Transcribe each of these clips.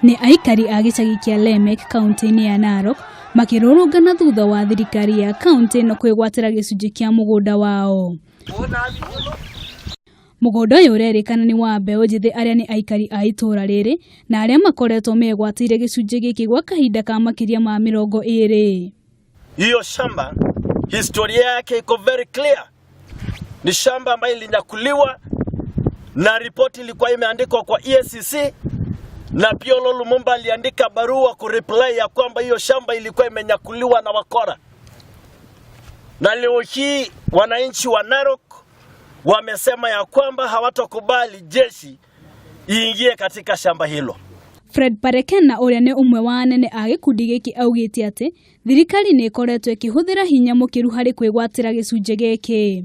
Nĩ aikari a gĩcagi kĩa Lemek kaunti-inĩ ya Narok makĩrũrũngana thutha wa thirikari ya kaunti ĩno kwĩgwatĩra gĩcunjĩ kĩa mũgũnda wao. Mũgũnda ũyũ ũrerĩkana nĩ wa mbeũ njĩthĩ arĩa nĩ aikari a itũũra rĩrĩ na arĩa makoretwo megwatĩire gĩcunjĩ gĩkĩ gwa kahinda ka makĩria ma 20. Hiyo shamba historia yake iko very clear. Ni shamba ambayo ilinyakuliwa na ripoti ilikuwa imeandikwa kwa EACC na PLO Lumumba aliandika barua kureply ya kwamba hiyo shamba ilikuwa imenyakuliwa na wakora. Na leo hii wananchi wa Narok wamesema ya kwamba hawatakubali jeshi iingie katika shamba hilo. Fred Parekena ũrĩa nĩ ũmwe wa anene a gĩkundi gĩkĩ augĩte atĩ thirikari nĩ ĩkoretwo ĩkĩhũthĩra hinya mũkĩru harĩ kwĩgwatĩra gĩcunjĩ gĩkĩ.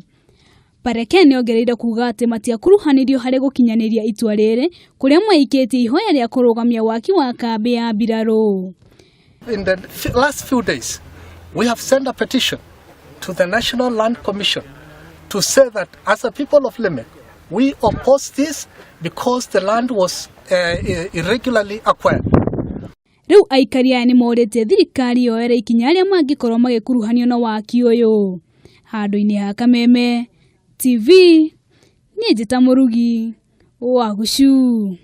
Pareken ongereire kuga atĩ matiakuruhanirio harĩ gũkinyanĩria itua rĩrĩ kũrĩa maikĩtie ihoya rĩa kũrũgamia waki wa kambĩ ya mbirarũ. In the last few days, we have sent a petition to the National Land Commission to say that as a people of Lemek, we oppose this because the land was irregularly acquired. Rĩu aikari aya nĩ morĩtie thirikari yoere ikinya arĩa mangĩkorwo magĩkuruhanio na waki ũyũ. Handũ-inĩ ha Kameme TV, niĩ njĩta Mũrugi wa Gũcu.